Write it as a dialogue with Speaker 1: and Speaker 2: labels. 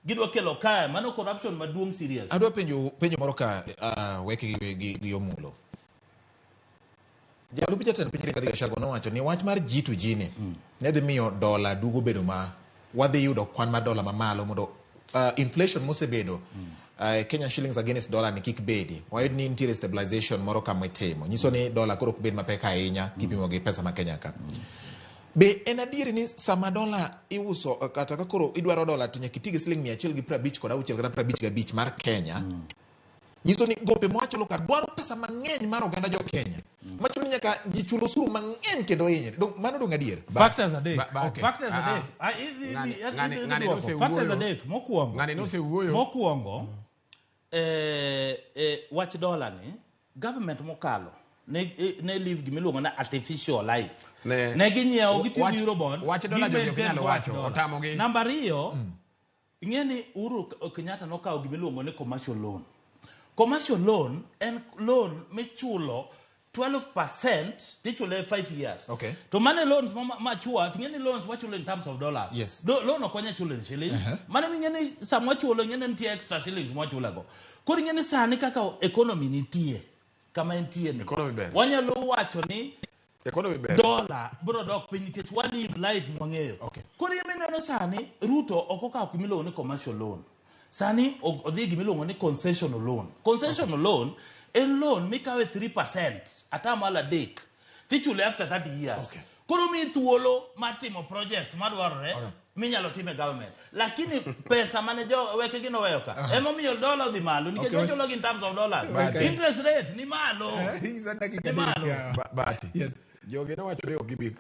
Speaker 1: Gidwa kelo kae, mano corruption maduong' serious.
Speaker 2: Adwa penjo penjo moro ka weke gi Omulo. Jalup jatend piny Rigathi Gachagua nowacho ni wach mar G2G ni ne dhi miyo dola duogo bedo ma wadhi yudo kwan mar dola mamalo mondo inflation mosebedo Kenyan shillings against dollar ni kik bedi. Wayud ni nitiere stabilization moro kama itimo. Nyiso ni dola koro ok bed mapek ahinya kipimo gi pesa ma Kenya ka. Be en adieri ni sama dola iuso kata ka koro idwaro dola to nyaka iti gi siling 156 kata 55 mar Kenya? Nyiso ni gope mwachulo ka dwaro pesa mang'eny mar oganda jo Kenya. Machuno ni nyaka ji chul osuru mang'eny kendo hinyre. Mano dong adier?
Speaker 1: Factors adek.
Speaker 2: Okay.
Speaker 1: Factors
Speaker 3: Ah,
Speaker 1: adek.
Speaker 3: ah.
Speaker 1: Ah,
Speaker 3: Ng'ani
Speaker 1: idwoko.
Speaker 3: nosewuoyo.
Speaker 1: Factors adek. Mokwongo.
Speaker 3: Ng'ani nosewuoyo.
Speaker 1: Mokwongo, wach dola ni, government mokalo ne live gimiluongo ni artificial life. Ne ginyiewo, gitiyo gi Eurobond.
Speaker 3: Wach dola
Speaker 1: gi
Speaker 3: jogi ok
Speaker 1: maintain
Speaker 3: nyal
Speaker 1: wach
Speaker 3: wacho,
Speaker 1: dola.
Speaker 3: otamogi.
Speaker 1: Namba 2, ing'e ni Uhuru Kenyatta nokawo gimiluongo ni commercial loan. Commercial loan en loan michulo 12% tichule 5 years. To mane loans machua, ting'e ni loans wachulo in terms of dollars. Loan ok wanyal chulo in shillings. Mane ming'e ni sama wachulo, ing'e ni nitie extra shillings mwachulego. Koro ing'e ni sani kaka economy nitie, kama entie ni.
Speaker 3: Economy ber.
Speaker 1: Wanyalo wacho ni
Speaker 3: Economy ber.
Speaker 1: Dola biro dok piny nikech wa live life mwang'eyo. Koro in mineno sani Ruto ok okawo gimiluongo ni commercial loan. Sani odhi gimiluongo ni concessional loan. Concessional loan en loan mikawe 3% atamalo 3 tichule after 30 years. Koro miyi thuolo mar timo project madwarore minyalo time e government. Lakini pesa mane jo wekegi noweyo ka emomiyo dola odhi malo nikech wachulo gi in terms of dollars. Interest rate ni malo.
Speaker 2: Isa dakika
Speaker 1: Ni malo.
Speaker 2: 3.
Speaker 3: Bahati.
Speaker 2: Yes.
Speaker 3: Jogi nowacho ni ok gibi